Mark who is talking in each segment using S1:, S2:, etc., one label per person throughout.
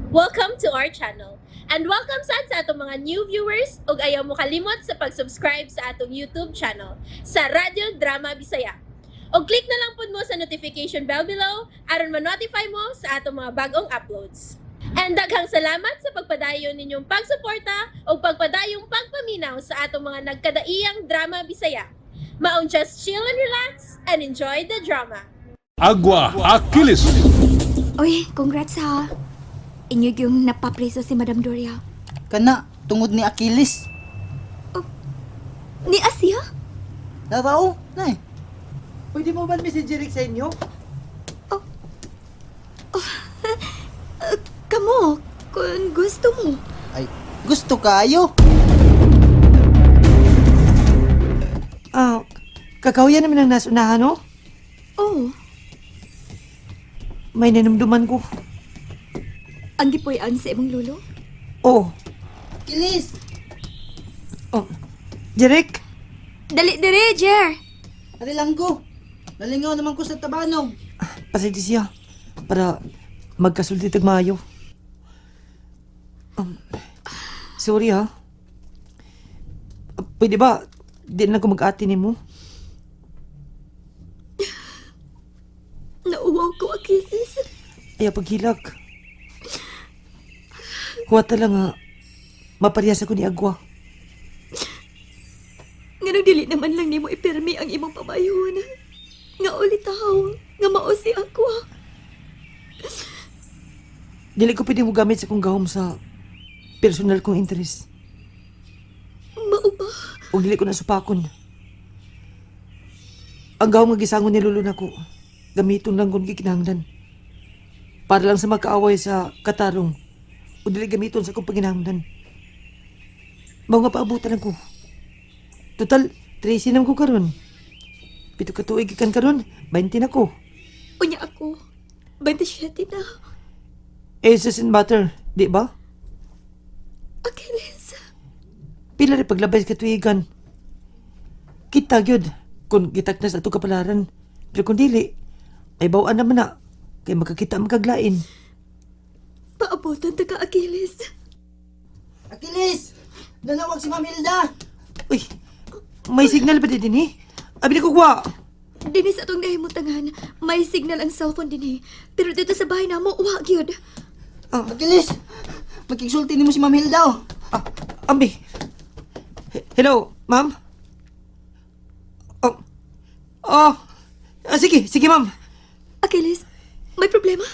S1: Welcome to our channel. And welcome sad sa atong mga new viewers ug ayaw mo kalimot sa pag-subscribe sa atong YouTube channel sa Radyo Drama Bisaya. Og click na lang pud mo sa notification bell below aron ma-notify mo sa atong mga bagong uploads. And daghang salamat sa pagpadayon ninyong pagsuporta ug pagpadayong pagpaminaw sa atong mga nagkadaiyang drama Bisaya. Maong just chill and relax and enjoy the drama.
S2: Agua Achilles.
S3: Uy, congrats ha. Inyo yung napapreso si Madam Doria.
S4: Kana, tungod ni Achilles.
S3: Ni Asia?
S4: Narao, na eh.
S5: Pwede mo ba message Jeric sa inyo?
S3: Kamo, kung gusto mo.
S4: Ay, gusto kayo.
S5: Ah, kakahuyan naman ang nasunahan, no?
S3: Oh,
S5: May nanumduman ko.
S3: ang gipuy-an sa imong lulo?
S5: Oo.
S4: Achilles!
S5: Oh. Jeric,
S3: Dali dire, Jer.
S4: Ari lang ko. Nalingaw naman ko sa tabanog.
S5: pasaydi siya. Para magkasulti tag maayo. Sorry ha. Pwede ba, di na ko mag-ati nimo?
S3: Nauwaw ko, Achilles.
S5: Ayaw paghilak. Huwat lang nga, maparehas ako ni Agwa.
S3: Nganong dili naman lang nimo ipirmi ang imong pamayon. Nga ulitaw, nga mao si Aqua.
S5: Dili ko pwede mo gamit sa kong gahom sa personal kong interes.
S3: Mao ba?
S5: O dili ko na supakon. Ang gahom nga gisangon ni Lolo nako, gamiton lang kung gikinahanglan. Para lang sa makaaway sa katarong, o dili gamiton sa akong panginahanglan. Mao nga paabutan lang ko. Total, 13 naman ko karon. 7 ka tuig gikan karon, 20 na ko.
S3: Unya ako. 27 na.
S5: Aces and butter, di ba?
S3: Achilles.
S5: Pila rin paglabay sa katuigan. Kita gyud kung gitaknas ato kapalaran. Pero kung dili, ay bawaan naman na kay makakita ang kaglain.
S3: Paabotan ta ka, Achilles.
S4: Achilles! Nanawag si Ma'am Hilda!
S5: Uy, may signal ba din eh? Abi na kugwa.
S3: Dini sa atong nahimutangan, may signal ang cellphone dinhi. Pero dito sa bahay namo, wa gyud.
S4: Achilles! Magkigsulti nimo si Ma'am Hilda oh.
S5: Ah, ambi. Hello, ma'am? Oh, oh. Ah, sige, sige ma'am.
S3: Achilles, may problema?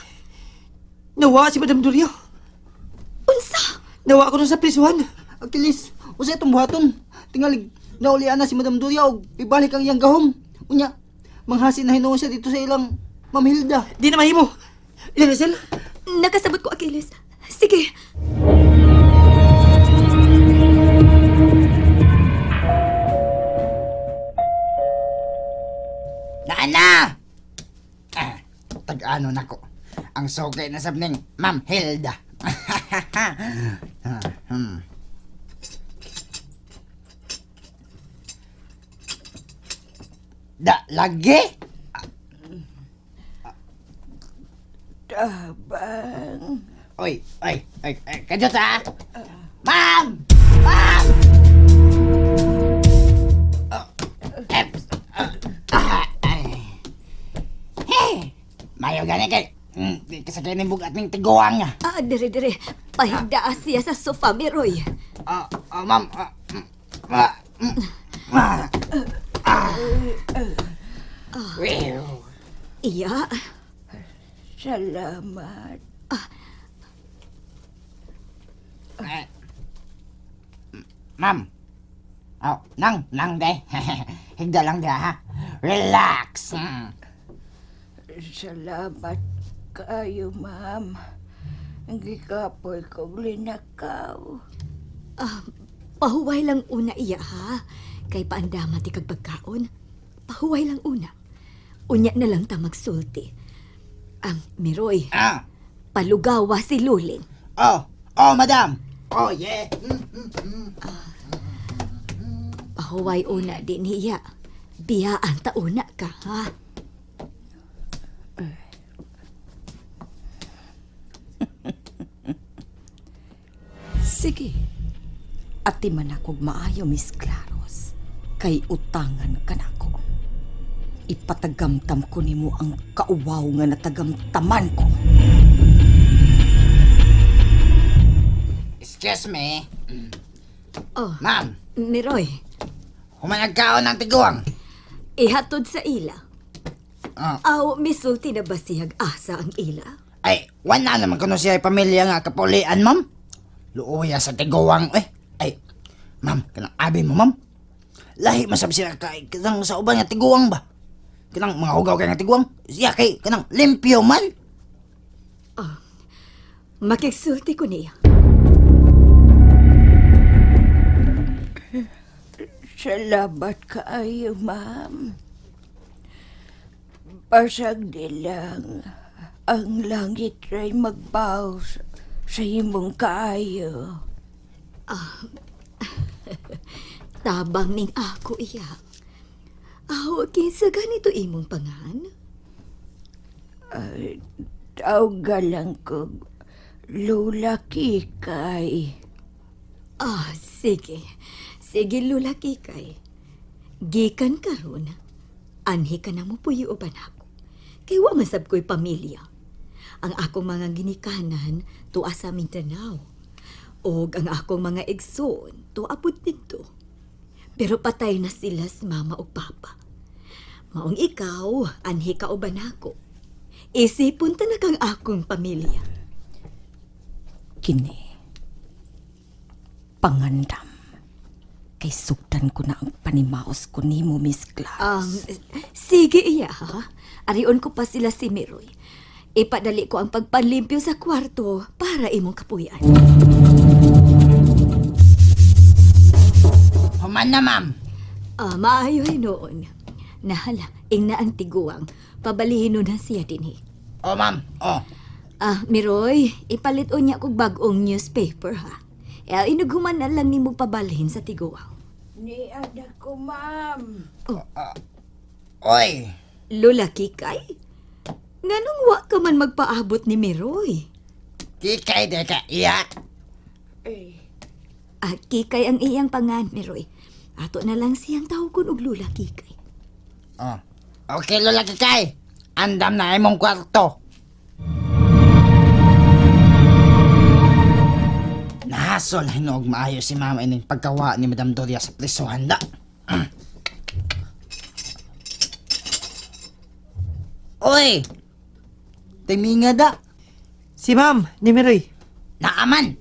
S5: Nawa si Madam Doria.
S3: Unsa?
S5: Nawa ako nun sa prisuhan.
S4: Achilles, usa itong buhaton. Tingalig, naulian na si Madam Doria og ibalik ang iyang gahom. Unya, manghasi na hinuon siya dito sa ilang Ma'am Hilda.
S5: Di na mahimo. Linesel,
S3: Nakasabot ko, Achilles. Sige.
S4: Naana! Ah, tag-ano nako. Ang sugay na sab ning Ma'am Hilda. Ah, Da lagi.
S6: Tabang.
S4: Oy, oy, oy, oy, kadyo ta. Ma'am! Ma'am! Oh, eps, ah, ah, ay. Hey! Mayo gani kay. Di kasakay ning bugat ning tiguang ah.
S3: Ah, dire dire. Pahigdaa siya sa sofa, Miroy.
S4: Ah, ah, ma'am. Ah, ah, ah, ah. Well,
S3: Iya.
S6: Salamat.
S4: eh. Ma'am. Oh, nang, nang de. Higda lang de ha. Relax.
S6: Salamat kayo, ma'am. Gikapoy kong linakaw.
S3: Ah, pahuway lang una iya ha. Kay paandama ti kag pagkaon. Pahuway lang una. Unya na lang ta magsulti. Ang Miroy,
S4: Ah.
S3: palugawa si Luling.
S4: Oh, oh, madam. Oh, yeah.
S3: Pahuway una din hiya. Biyaan ta una ka, ha?
S6: Sige. Ati man akog maayo, Miss Claros. Kay utangan ka nako. Ipatagamtam ko nimo ang kauwaw nga natagamtaman ko.
S7: Excuse me.
S3: Oh,
S7: Ma'am,
S3: Miroy,
S7: humanagkaon ng tiguang.
S3: ihatod sa ila.
S7: Ah.
S3: Aw, misulti na ba siyag asa ang ila?
S7: Ay, wala naman kuno siya pamilya nga kapulian, ma'am. Luoya sa tiguang. Eh, ay, ma'am, kanang abi mo, ma'am. Lahi masab siya kay kanang sa uban nga tiguang ba? Kanang mga hugaw kay nga tiguang. Siya kay kanang limpyo man.
S3: Makigsulti ko niya.
S6: Salamat kaayo, ma'am. Basag nilang ang langit ray magbaw sa imong kaayo.
S3: Tabang ning ako iya. Aw, kinsa ganito imong pangan?
S6: Tawga lang ko, Lula Kikay.
S3: Ah, sige. Sige, Lula Kikay. Gikan karon, anhi ka na mo puyo uban ako. Kay wa man sab ko'y pamilya. Ang akong mga ginikanan tuwa sa Mindanao. Og ang akong mga igsoon tuwa pud didto. Pero patay na sila sa mama ug papa. Maong ikaw, anhi ka uban ako. Isipon ta na kang akong pamilya.
S6: Kini, pangandam. Kay sugdan ko na ang panimaos ko nimo, Miss Claros.
S3: Sige iya ha. Arion ko pa sila si Miroy. Ipadali ko ang pagpanlimpyo sa kwarto para imong kapuyan.
S7: Human na, ma'am.
S3: Ah, maayo noon. Nahala, ingna ang tiguang. Pabalihin nun na siya dinhi.
S7: Oh, ma'am. Oh.
S3: Ah, Miroy, ipalit unya kog bag-ong newspaper ha. Eh, inughuman na lang nimo pabalhin sa tiguang.
S6: Ni anak ko, ma'am.
S7: Oy.
S3: Lola Kikay, nganong wa ka man magpaabot ni Miroy?
S7: Kikay de ka iya.
S6: Eh,
S3: Ah, Kikay ang iyang pangan, Miroy. Ato na lang siyang tawgon og Lola Kikay.
S7: Oh. Okay, Lola Kikay. Andam na imong kwarto. Nahasol hinuog maayo si mama ining pagkawa ni Madam Doria sa prisuhan da. Oy!
S4: Timinga da.
S5: Si ma'am, ni Miroy.
S7: Naaman!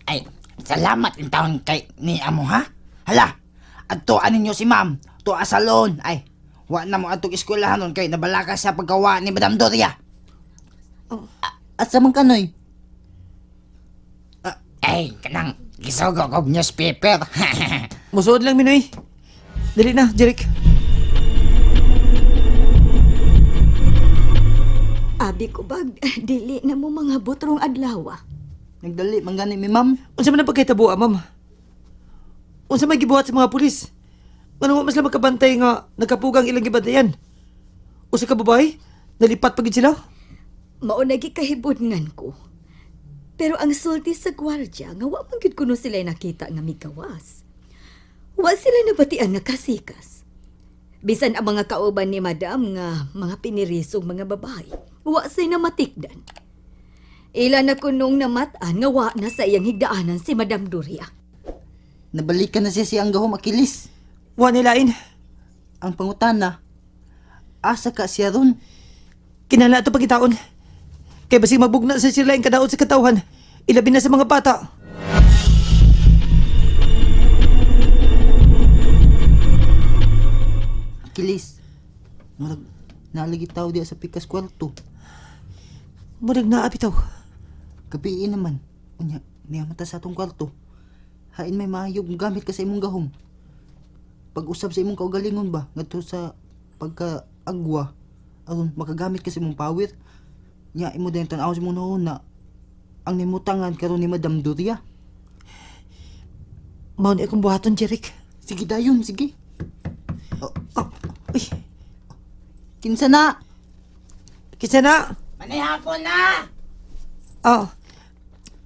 S7: Ay, salamat in taon kay ni amo ha? Hala, adto ninyo si ma'am, tuwa salon. Ay, wa na mo atong eskwelahan nun kay nabalaka sa pagkawa ni Madam Doria.
S4: Asa man kanoy?
S7: Ah, ay, kanang gisugo kog newspaper.
S5: Musuod lang, Minoy. Dali na, Jeric.
S3: Abi ko bag, dili na mo mga butrong adlaw.
S4: Nagdali man gani mi, ma'am.
S5: Unsa man ang pagkahitabo, ah, ma'am? Unsa may gibuhat sa mga pulis? Ngano wa man sila makabantay nga nagkapugang ilang gibantayan? Usa ka babae, nalipat pa gid sila.
S3: Mao na gikahibudngan ko. Pero ang sulti sa gwardya nga wa man gyud kuno sila nakita nga migawas. Wa sila nabatian nga kasikas. Bisan ang mga kauban ni madam nga mga pinirisong mga babae, wa sila namatikdan. Ila na kunong namat-an nga wa na sa iyang higdaanan si Madam Doria.
S4: Nabalikan na siya siyang gahom Akilis.
S5: Wa nilain.
S4: Ang pangutana, asa ka siya ron?
S5: Kinala ato pagitaon. Kay basig mabugna sa sila ang kadaot sa katawhan. Ilabi na sa mga bata.
S4: Akilis, murag nalagi tao diya sa pikas kwarto.
S5: Murag naa bitaw.
S4: Gabi naman. Unya, niya mata sa atong kwarto. Hain may maayog gamit ka sa imong gahom. Pag-usab sa imong kaugalingon ba ngadto sa pagka-agwa aron makagamit ka sa imong power. Nya imo din tan-aw sa imong na ang nimutangan karon ni Madam Doria.
S5: Mao ni akong buhaton, Jeric.
S4: Sige dayon, sige. Oh,
S5: Oh, uy,
S4: kinsa na?
S5: kinsa na?
S7: Manihapon na!
S5: Ah.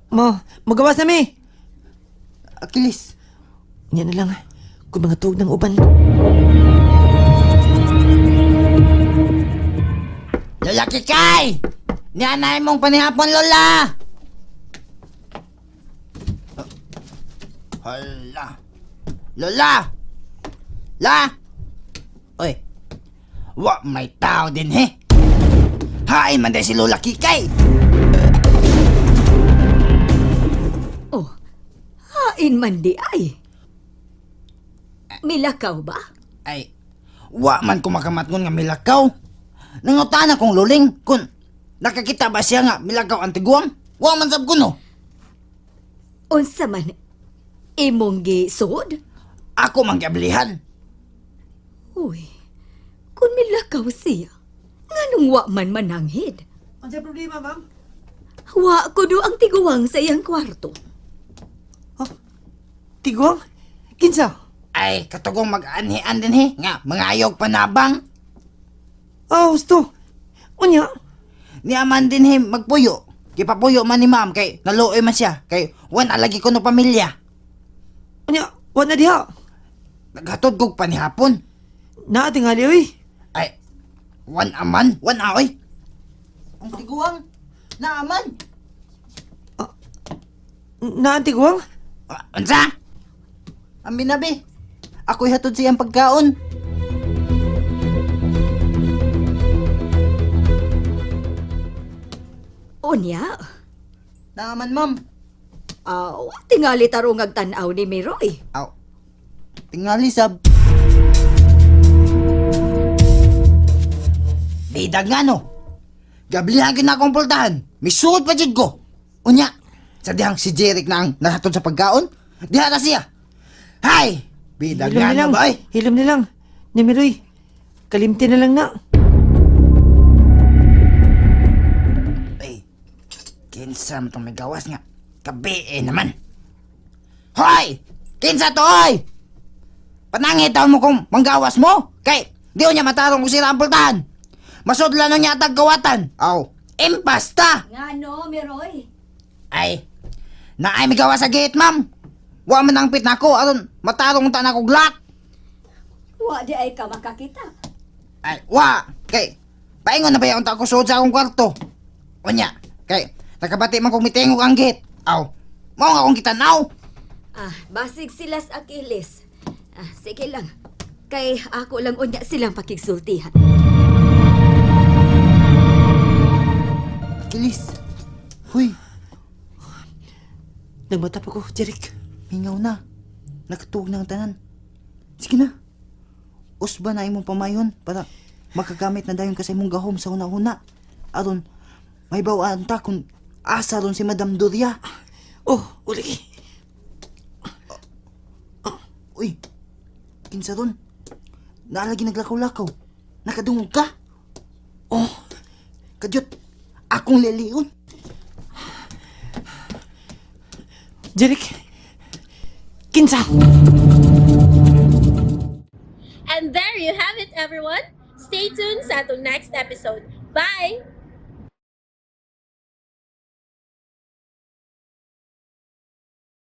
S5: Mo, magawas na mi.
S4: Achilles.
S5: Nya na lang, kung mga tuog ng uban.
S7: Lola Kikay! Nianay mong panihapon, Lola! Hala. Lola! La! Oy. Wa may tao din he. Hain man day si Lola Kikay.
S3: Oh, hain man di ay. Milakaw ba?
S7: Ay, wa man ko makamatngon nga milakaw. Nangutan akong luling kun nakakita ba siya nga milakaw ang tiguang? Wa man sab kuno.
S3: Unsa man imong gisod?
S7: Ako man giablihan.
S3: Uy, kung milakaw siya, nganong wa man mananghid?
S5: Ano problema, ma'am?
S3: Wa ko do ang tiguang sa iyang kwarto.
S5: Tiguang? Kinsa?
S7: Ay, katugong mag-anhian din he nga mangayog panabang.
S5: Ah, husto. Unya,
S7: Niya man din he magpuyo. Gipapuyo man ni ma'am kay naluoy man siya kay wan alagi ko no pamilya.
S5: unya, wa na diha.
S7: Naghatod kog panihapon.
S5: Naa tingali oy.
S7: Ay, wan aman, wan aoy. Ang tiguang, naaman.
S5: Naa tiguang?
S7: Ah, unsa?
S4: Ang binabi. Ako'y hatod sa iyang pagkaon.
S3: Unya,
S4: Naaman, ma'am.
S3: aw, tingali tarong ag tan-aw ni Miroy.
S4: Aw. Tingali sab.
S7: Bidag nga no. Gablihan gyud na akong pultahan. Misuod pa jud ko. Unya, sa dihang si Jeric na ang nahatod sa pagkaon, diha na siya. Hay! Bidag
S5: Hilom
S7: nga
S5: na
S7: no
S5: lang.
S7: ba ay?
S5: Hilom na lang. Ni Miroy, kalimti na lang na.
S7: Ay, kinsa man tong may gawas nga. Kabi eh naman. Hoy! Kinsa to, hoy! Panangit mo kung manggawas mo. Kay, di niya matarong kung sila ang pultahan. Masudlan na niya atag kawatan. Aw, impasta!
S3: Ngano, Miroy?
S7: Ay, naay may gawas sa gate, ma'am. Wa man ang pit nako aron matarong ta na ko glak.
S3: Wa di ay ka makakita.
S7: Ay, wa! Kay, paingon na ba yung ta ko suod sa akong kwarto? Unya, kay, nakabati man kong mitingog ang gate. Aw, mao nga akong kitanaw.
S3: Ah, basig sila sa Achilles. Ah, sige lang. Kay ako lang unya silang pakigsultihan.
S4: Achilles. Huy,
S5: Nagmata pa ko, Jeric.
S4: mingaw na. Nakatuog na ang tanan. Sige na. Usba na imong pamayon para makagamit na dayon ka sa imong gahom sa una-una. Aron, may bawaan ta kung asa ron si Madam Doria.
S5: Oh, uligi.
S4: Uy, kinsa ron? Naalagi naglakaw-lakaw. Nakadungog ka?
S5: Oh,
S4: Kadyot, akong lilion.
S5: Jeric. Kinsa?
S1: And there you have it, everyone. Stay tuned sa atong next episode. Bye!